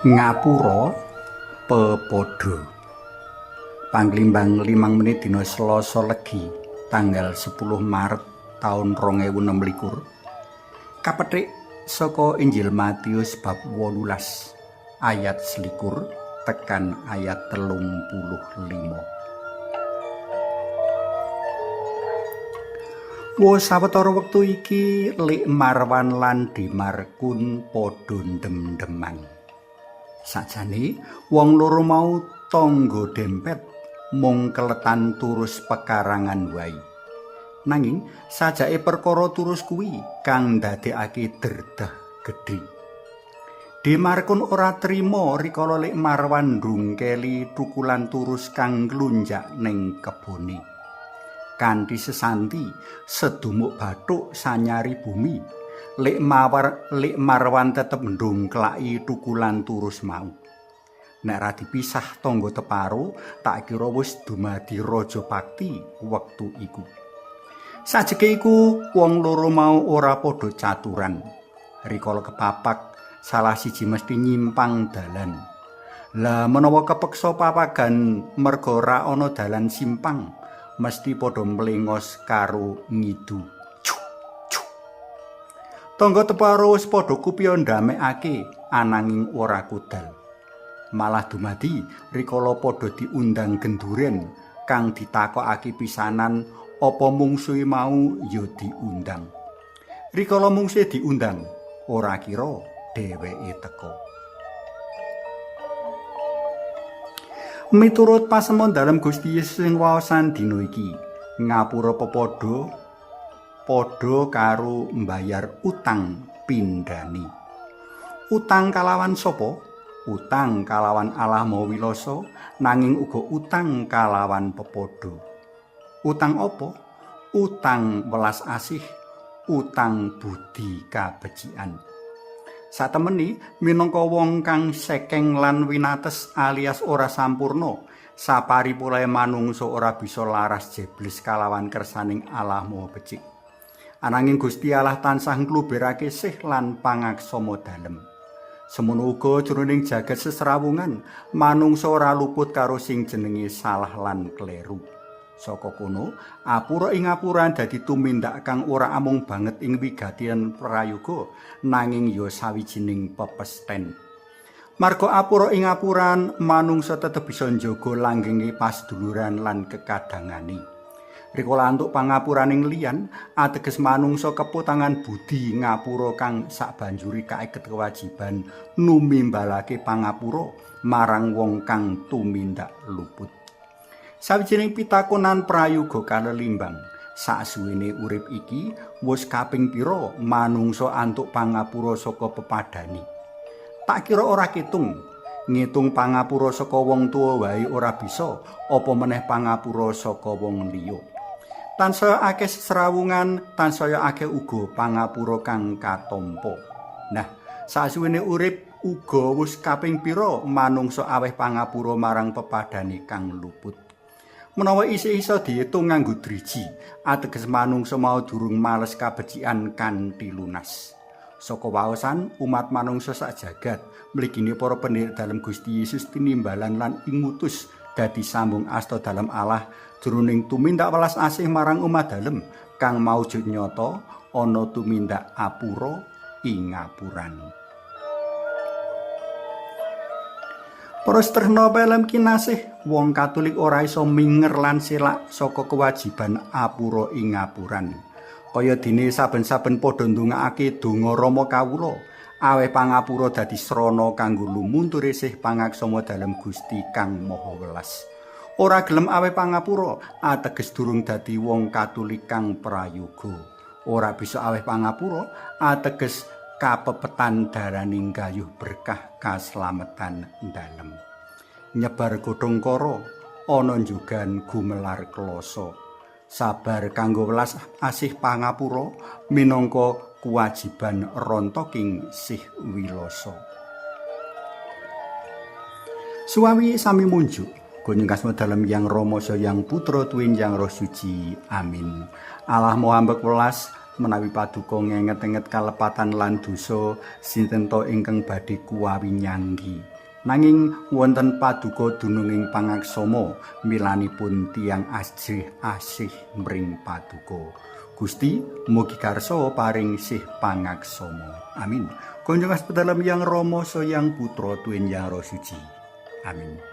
Ngapura pepadha. Panglimbang 5 menit dina Selasa Legi tanggal 10 Maret taun 2026. Kapethik saka Injil Matius bab 18 ayat 21 tekan ayat 35. Wo sawetara wektu iki Lik Marwan lan Dimarkun padha ndem-ndeman. Sajane wong loro mau tangga dempet mung keletan turus pekarangan wae. Nanging sajake perkara turus kuwi kang ndadekake derdah gedhe. Dimarkun ora trima rikala Lik Marwan ndungkeli tukulan turus kang nglunjak ning kebone. Kanthi sesanti sedumuk bathuk sanyari bumi. Lik Marwan tetep ndungklaki tukulan turus mau. Nek ra dipisah tangga teparo, tak kira wis dumadi raja pakti wektu iku. Sajeke iku wong loro mau ora padha caturan. Rikala kepapak, salah siji mesti nyimpang dalan. Lah menawa kepeksa papagan merga ora ana dalan simpang, mesti padha mlengos karo ngidu. Tangga teparo wis padha kupya ndamekake ananging ora kudal. Malah dumadi rikala padha diundang genduren kang ditakokake pisanan apa mungsuhe mau ya diundang. Rikala mungsuhe diundang, ora kira dheweke teka. Miturut pasemon dalem Gusti Yesus ing waosan dina iki, ngapura pepadha padha karo mbayar utang pindhane. Utang kalawan sapa? Utang kalawan Allah Maha Wilasa, nanging uga utang kalawan pepadha. Utang apa? Utang welas asih, utang budi kabecikan. Satemene minangka wong kang sekeng lan winates alias ora sampurna, saparipulae manungsa ora bisa laras jebles kalawan kersaning Allah Maha Becik. Ananging Gusti Allah tansah ngluberake sih lan pangaksama dalem. Semono uga jroning jagat sesrawungan, manungsa ora luput karo sing jenenge salah lan kleru. Saka kono, apura ing ngapuran dadi tumindak kang ora amung banget ing wigatian prayoga, nanging ya sawijining pepesten. Marga apura ing ngapuran, manungsa tetep bisa njaga langgenge paseduluran lan kekadangane. Rikala antuk pangapuraning liyan, ateges manungsa keputangan budi ngapura kang sabanjuri kaiket kewajiban numimbalake pangapura marang wong kang tumindak luput. Sawijining pitakonan prayoga kalelimbang, saksuwene urip iki wis kaping pira manungsa antuk pangapura saka pepadane? Tak kira ora ketung. Ngitung pangapura saka wong tuwa wae ora bisa, apa meneh pangapura saka wong liya. Tansaya akeh sesrawungan, tansaya akeh uga pangapura kang katampa. Nah, sasuwene urip uga wis kaping pira manungsa aweh pangapura marang pepadane kang luput. Menawa isih iso diitung nganggo driji, ateges manungsa mau durung males kabecikan kanthi lunas. Saka waosan umat manungsa sak jagat, mligine para pendherek dalem Gusti Yesus tinimbalan lan ingutus dadi sambung asta dalem Allah jroning tumindak welas asih marang umat dalem kang maujud nyata ana tumindak apura ing ngapuran. Para tresna pelem kinasih, wong Katolik ora iso minger lan selak saka kewajiban apura ing ngapuran. Kaya dene saben-saben padha ndongakake donga Rama kawula, aweh pangapura dadi srana kanggo lumuntur sih pangaksama dalem Gusti kang Maha Welas. Ora gelem aweh pangapura ateges durung dadi wong Katolik kang prayoga. Ora bisa aweh pangapura ateges kapepetan daraning gayuh berkah kaslametan dalem. Nyebar godhong kara ana njugan gumelar kloso. Sabar kanggo welas asih pangapura minangka kewajiban rontoking sih wilasa. Suwawi sami munjuk Gunyung kasma dalem Yang Rama Yang Putra tuwin Yang Roh Suci. Amin. Allah Maha Ambek welas, Menawi paduka ngenget-enget kalepatan lan dosa, sinten to ingkang badhe kuwawi nyanggi? Nanging wonten paduka dununging pangaksama, milanipun tiyang ajrih asih mring paduka. Gusti, mugi karsa paring sih pangaksama. Amin. Kunjung dalem Yang Rama Sang Putra Tuwin Yang Roh Suci. Amin.